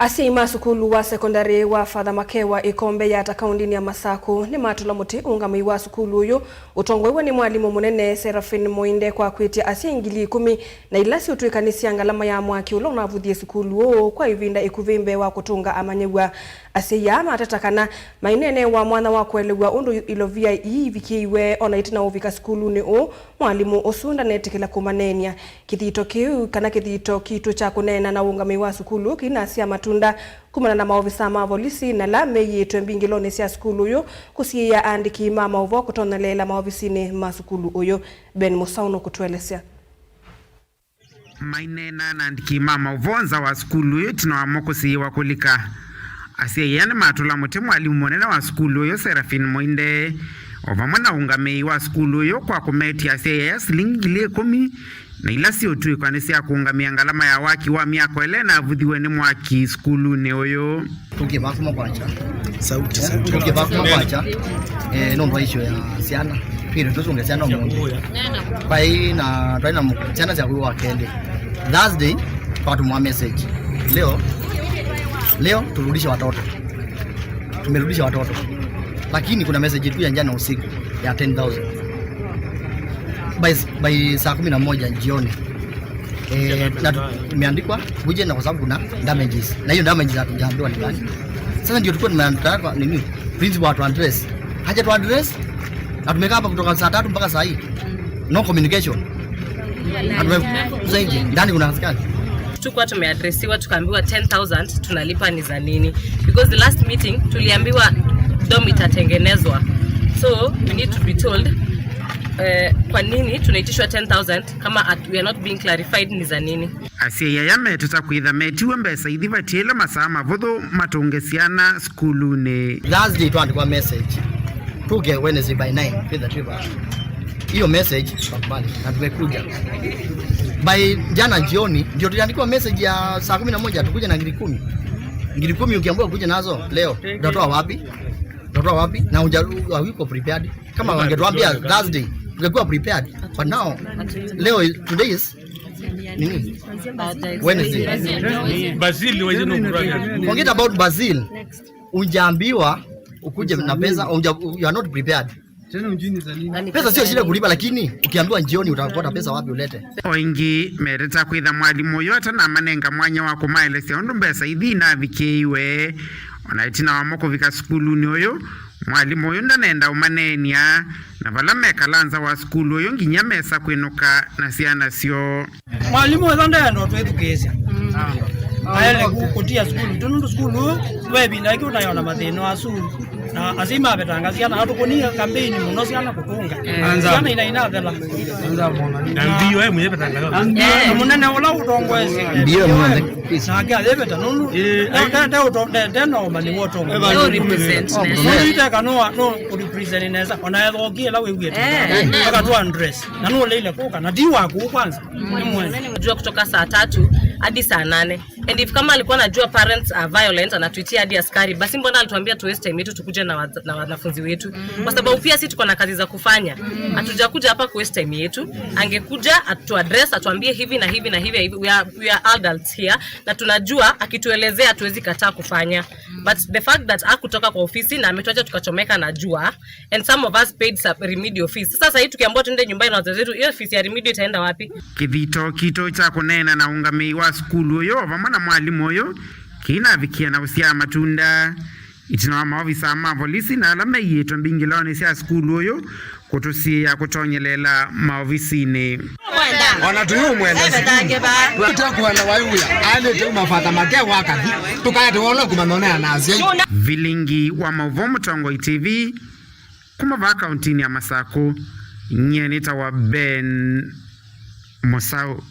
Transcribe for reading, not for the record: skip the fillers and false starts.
Asyai ma sukulu wa sekondari wa Father Makewa Ikombe Yatta kaunti ya Masaku ni matula muti ungamii wa sukulu uyu utongoiwe ni mwalimu munene Seraphin Muinde kwa kwitia asyai 10,000 na ila siutwikanisia ngalama ya mwaki ula unavuthie sukulu uu kwa ivinda ikuvi wa kutunga amanyiwa. Asyai aa mateta kana mainene wa mwana wa kuelewa undu ilovia ii ivikiiwe ona itina uvika sukuluni uu mwalimu usu ndanetikila kumanenia. Kithito kiu kana kithito kitu cha kunena na ungamii wa sukulu kinasia matunda kumana na maovisa ma volisi na la meyitwe mbingiloni sya sukulu uyu kusiia andiki ma mauvo kutonelela maovisini ma sukulu uyu. Ben Musauno kutuelesea. Mainena na andiki ma mauvonza wa sukulu uyu tinawamo kusiiwa kulika. Asyai ni matula muti mwalimu munene wa sukulu uyu Seraphin Muinde ovamwe na ungamei wa sukulu uyu kwa kumetia asyai aya silingi 10,000 na ila siutwikwa ni sya kuungamia ngalama ya waki wa miako ile na avuthiwe ni mwaki sukuluni uyu. Tukivakuma kwacha. Sauti, sauti. Tukivakuma kwacha nondu wa issue ya ciana twire tusunge ciana umuthi pai na twaina ciana cia kwiwa kende Thursday twatumwa message leo leo turudishe watoto. Tumerudisha watoto, lakini kuna message ilikuja jana usiku ya 10,000 by saa 11 jioni, na imeandikwa kuje na kwa sababu kuna damages, na hiyo damages hatujaambiwa ni gani. Sasa ndio tulikuwa tumeandaa nini, principal atu address, haja tu address, na tumekaa hapa kutoka saa 3 mpaka saa hii, no communication. Zaidi ndani kuna askari. Tukuwa tumeadresiwa tukaambiwa 10,000 tunalipa ni za nini, because the last meeting tuliambiwa dom itatengenezwa, so we need to be told kwa nini tunaitishwa 10,000 kama we are not being clarified ni za nini. Asyai aya meteta kwitha metiwe mbesa ithi vatiele masaa mavuthu matunge ciana sukuluni. Thursday twandikwa message tuge Wednesday by 9 kwitha twiva hiyo message tukakubali na tumekuja. By jana jioni ndio tuliandikiwa message ya saa 11 tukuja na 10,000. 10,000 ukiambiwa kuja nazo leo utatoa wapi? Utatoa wapi? Na hauko prepared. Kama wangetuambia Thursday tungekuwa prepared. But now leo today is nini? Wednesday. Basil. Forget about Basil. Unjaambiwa ukuje na pesa, you are not prepared. Pesa sio shida kulipa, lakini ukiambiwa jioni utapata pesa wapi ulete? Oingi mereta kwitha mwalimu uyu atanamanenga mwanya wa kumaelesya undu mbesa ithi inavikiiwe. Ona itina wamo kuvika sukuluni uyu mwalimu uyu ndanenda umanenia na vala mekala nza wa sukulu uyu nginya mesa kwinuka na ciana syo. Mwalimu wetha ndenda twithukiisya aele kutia sukulu tunundu sukulu wevinda iki utayona mathina asu na asyai mavetanga ciana atukunia campaign muno ciana kutunga ciana ina inathela. Na ndio wewe mwenyewe petanga. Na munene ula utongoesye Ndio munene. Nake athivete nundu ndenoma niwe utongoesye. No represent. Nundu iteka no kurepresent nesa ona ethokie ila wiguite akatwa address na nuleile kuka na ti waku kwanza ni mwene. Jua kutoka saa 3 hadi saa 8, and if kama alikuwa anajua parents are violent anatuitia hadi askari, basi mbona alituambia tu waste time yetu tukuje na wanafunzi wetu? Kwa sababu pia sisi tuko na kazi za kufanya, hatujakuja hapa ku waste time yetu. Angekuja atu address, atuambie hivi na hivi na hivi hivi. We are adults here na tunajua akituelezea hatuwezi kataa kufanya, but the fact that hakutoka kwa ofisi na ametuacha tukachomeka na jua, and some of us paid some remedial fees. Sasa sasa hii tukiambiwa tuende nyumbani na wazazi wetu, hiyo fees ya remedial itaenda wapi? Kithito kito cha kunena na ungamei wa sukulu uyu vamwe na mwalimu uyu kinavikia na usia matunda itina wa maofisa ma polisi na ala meiyitwe mbingiloni sya sukulu uyu kutusia kutonyelela maovisini. Ona tuyu mwenda tutakwenda waiuya alete umafata make wakathi tukayate wona kumanonea nasia. Vilingi wa Mauvo Mutongoi TV kuma va kauntini ya Masaku nyenita wa Ben Musau.